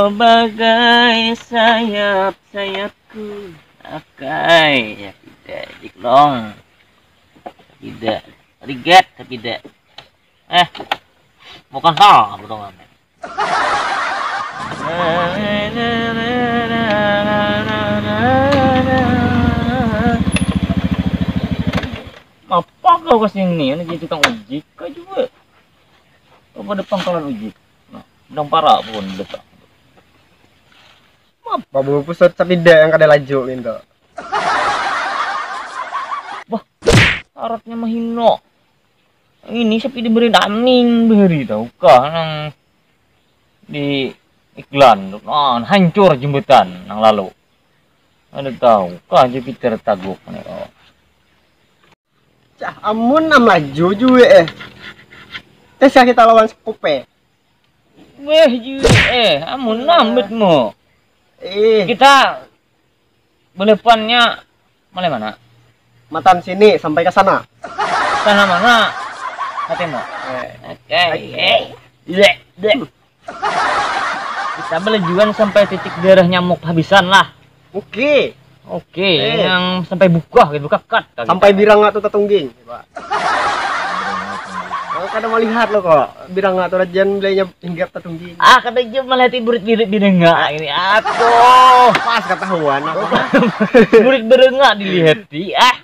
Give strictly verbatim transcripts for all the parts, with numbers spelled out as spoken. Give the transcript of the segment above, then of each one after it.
Bagai sayap-sayapku. Akai, ya tidak, dikelong. Tidak. Rigat, tidak. Eh, bukan salah potongan. Apa kau ke sini? Ini jadi tukang ojek kah juga? Kau pada pangkalan ojek. Nah, sedang parak pun dekat. Apa bawa pusat sapida yang kada laju gitu? Wah, syaratnya mahino. Ini sapida beri daning beri tahu kah nang di iklan tu. Nah, hancur jembatan nang lalu. Ada tahu kah Jupiter taguk ni kau? Cah, amun am laju jua eh. Tes ya kita lawan sekupe. Weh jua eh, amun nambet mu. Eh, Kita belepannya mulai mana? Matan sini sampai ke sana. Sana mana? Hatimu. Eh. Oke. Iya, deh. Kita belejuan sampai titik darah nyamuk habisan lah. Oke. Oke, Eh. yang sampai buka gitu, buka kat. Sampai birang tu tatungging. Coba. Oh, kada melihat lo kok. Birang tu rajan belainya hinggap tatungging. Ah, kada jam malah ti burit-burit bidenga ini. Aduh. Pas ketahuan aku. Burit bidenga dilihat di. Ah.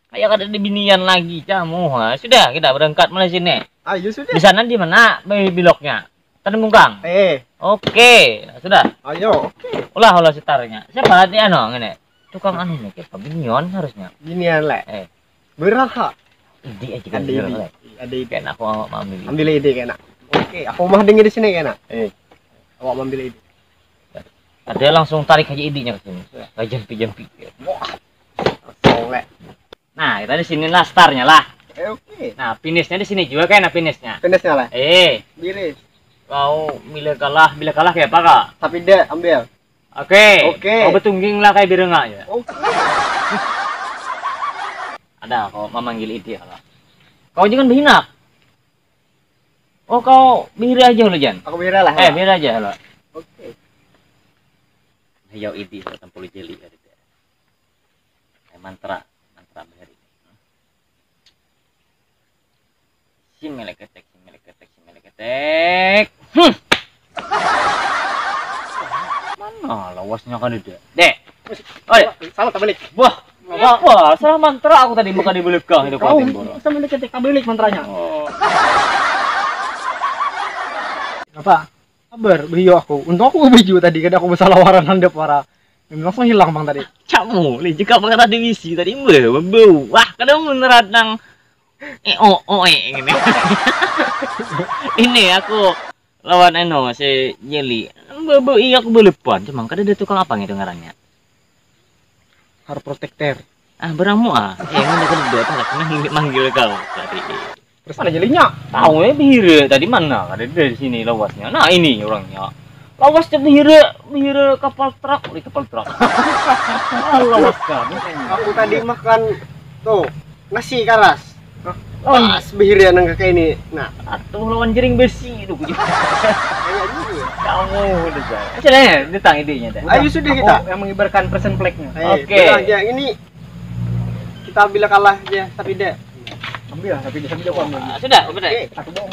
Kayak kada ada binian lagi kamu. Ha, sudah kita berangkat mulai sini. Ayo sudah. Di sana di mana biloknya? Tanah Bungkang. Eh. Oke, sudah. Ayo, oke. Ulah ulah setarnya. Siapa lagi anu ngene? Tukang anu nih, kayak binian harusnya. Binian le. Eh. Beraha. Ide aja kan Ada ide. Ada ide. Kayak aku mau ambil. Ambil ide kena. Oke, aku mah dengar di sini kena. Eh. Awak ambil ide. Ada langsung tarik aja idenya ke sini. Kayak jampi-jampi. Wah. Soleh. Nah, kita di sini lah startnya lah. Eh, oke. Nah, finishnya di sini juga kan, nah, finishnya. Finishnya lah. Eh, Biris. Kau bila kalah, bila kalah kayak apa kak? Tapi deh ambil. Oke. Oke. Kau betungging lah kayak birengak ya. Oke. Ada kau memanggil ide lah. Kau jangan berhinak. Oh kau bihiri aja lo Jan. Aku bihiri lah. Eh bihiri aja lo. Oke. Hayau idi lo tampul jeli ada. Eh mantra, mantra bihiri. Si meleketek, si meleketek, si meleketek. Hmm. Mana lawasnya kan ada? Dek. Oi. Salah terbalik. Wah. Wah, salah mantra aku tadi muka di belakang itu Kau kuatin bola. Bisa meleketek terbalik mantranya. Oh. Apa? Sabar, behiyo aku. Untung aku baju tadi kada aku bersalah waran handap wara. Langsung hilang bang tadi. Camu, li jika apa tadi misi tadi beu beu. Wah, kada beneran nang eh oh oh eh ini. Ini aku lawan eno si Jeli. Beu beu iya aku belepan, cuma kada ada tukang apa gitu ngarannya. Har protector. Ah, beramu ah. Eh, ini kada ada apa lagi manggil, manggil kau tadi. Terus mana jelinya? Tahu ya bihira tadi mana? Ada di sini lawasnya. Nah, ini orangnya. Lawasnya bihira, bihira kapal truk, di kapal truk. Ah, lawas kami. Aku tadi makan tuh nasi karas. Hah? Oh, Pas bihira nang kakak ini. Nah, atuh lawan jering besi itu. Kayak gitu ya. Kamu udah jauh. Coba ya, tentang idenya deh. Ayo sudah kita. Aku yang mengibarkan present flag-nya. Eh, Oke. Bilang aja ini kita bila kalah aja tapi deh. Ambil tapi dia sambil aku ambil. Ah, sudah, sudah. Oke. Aku bohong.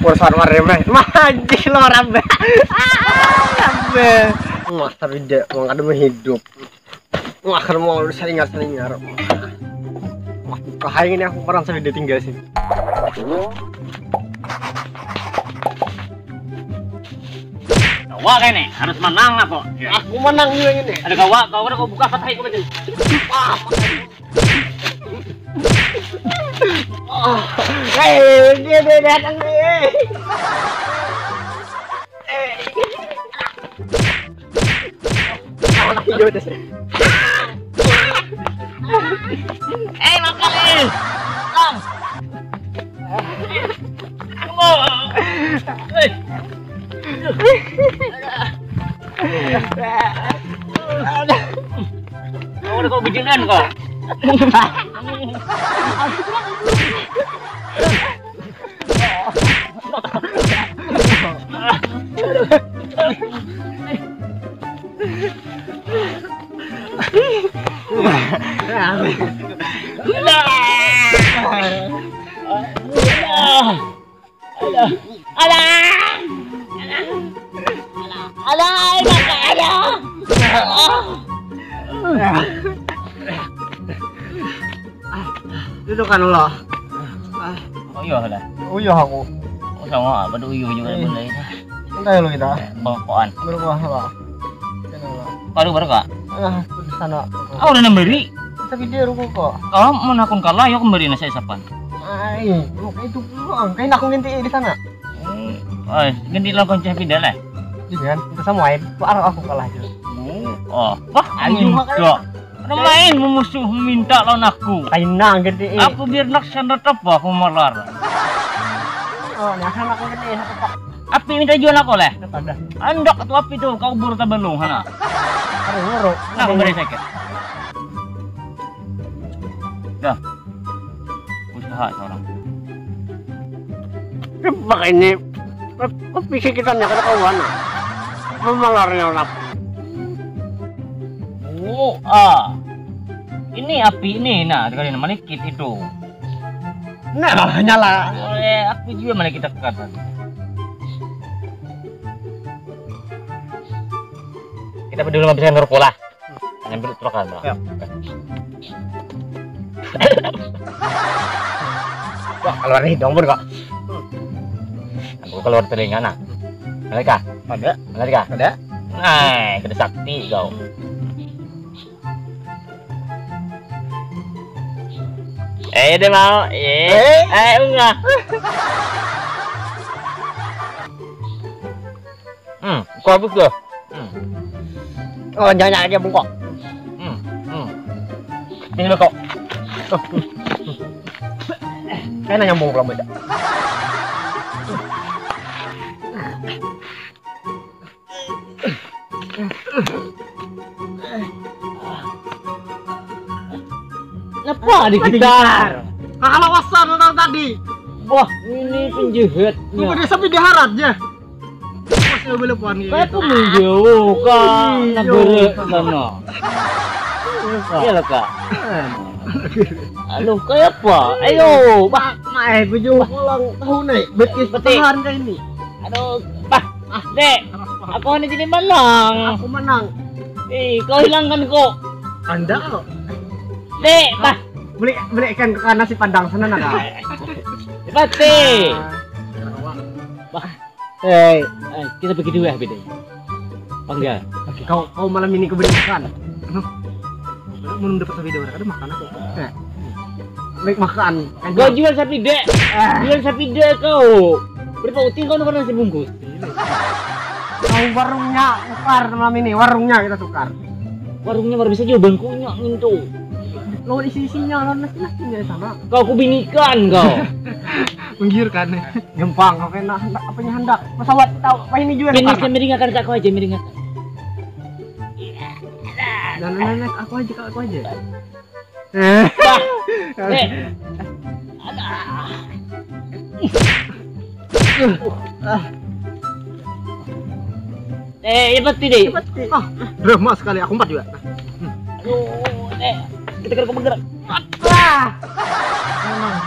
Urusan warna mah. Mah, anjing, lo orang be. Ah, be. Wah, tapi dek, uang kada menghidup. Wah, kada mau salingar-salingar. Wah, buka hai ini aku, orang sudah ditinggal sih. Kawa kayak nih, harus menang aku. Ya. Aku menang juga ini. Ada kawa, kawa ada kau buka, patah aku betul. Ah, hei, dia, dia datang nih. Hei. Iya, udah sih. Eh, makan nih. Bang. Tunggu. Eh. Kau udah kau bujingan kau. Alah. Alah. Alah. Alah, alah, alah. Duduk kan lo. Ah, oh iya lah. Uyuh aku. Oh sama apa tuh uyuh juga. Hmm. Boleh. Entah ya lo kita. Bengkoan. Berbuah lah. Baru baru kak. Ah, di sana. Oh udah nemberi. Tapi dia ruko kok. Kalau mau nakun kalah ya kembali nasi sapan. Ai, mau kayak itu pulang. Kayak aku ganti di sana. Hmm, oh, ganti lawan kunci pindah lah. Jangan, kita sama main. Kok arah aku kalah aja. Oh, wah, ayo makanya. Ada main memusuh meminta lawan aku. Kaina ganti. Aku biar nak sandat apa aku malar. Oh, nyahan aku ganti satu tak. Api minta jual aku leh. Ada. Andak tu api tu kau buru tabalung hana. Ada ngoro. Nah, aku beri sakit. Dah. Usaha seorang. Pakai ini. Kok pikir kita nya kada kawan ah. Memalarnya lap. Oh, ah. Ini api ini nah, kali ini manikit itu. Nah, nyala. Eh, aku juga manikit dekat tadi. Kita berdua lima belas nurko lah. Ngambil truk kan, Bang? Ya. Wah, keluar hidung pun kok. Aku keluar telinga nah. Mereka? Ada. Mereka? Ada. Nah, kada sakti kau. Eh, dia mau. Eh. Eh. Eh, enggak. Hmm, kau habis dah. Hmm. Oh, jangan aja bungkok. Hmm. Hmm. Ini kok. Kayak nanya nyambung kalau beda. Kenapa digitar? Kakak lawasan orang tadi. Wah, ini penjahatnya. Udah sampai di harat ya. Pas ya boleh puan gitu. Kayak aku menjauh kak. Iya. Nabere sana. Iya lah kak. Aduh, kayak apa? Ayo, bah. Mai baju ulang tahun nih. Betis. Betis. Tahan kayak ini. Aduh, bah. Ah, dek. Aku hanya jadi menang. Aku menang. Ih, kau hilangkan kok. Anda kok. Dek, bah. Beli beli ikan ke nasi padang sana nah kak. Pasti. Bah. Hei, eh, kita pergi dulu ya, beda. Pangga. Kau kau malam ini kau beri makan. Aduh. Belum dapat video ada makan aku. Eh. Baik makan. Gua jual sapi dek. Ah. Jual sapi dek kau. Berapa uting kau nukar nasi bungkus? Kau warungnya tukar malam ini, warungnya kita tukar. Warungnya baru bisa juga bangkunya ngintu. Lo isi isinya lo nasi nasinya di sana. Kau aku binikan kau. Menggiurkan. Gampang, oke, nah, hendak, apanya hendak? Pesawat tahu, apa ini juga. Ini saya miringakan kak, aku aja miringakan. Dan, dan, dan, aku aja, kak, aku aja. Bah. Eh. Ada. Eh, ya pasti deh. Pasti. Ah, drama sekali. Aku empat juga. Aduh, eh. Kita kena bergerak. Ah.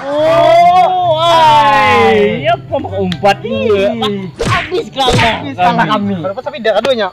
Oh, ay. Ya Pamak umpat iya. Habis kalah. Habis kalah kami. Berapa tapi dah kaduanya?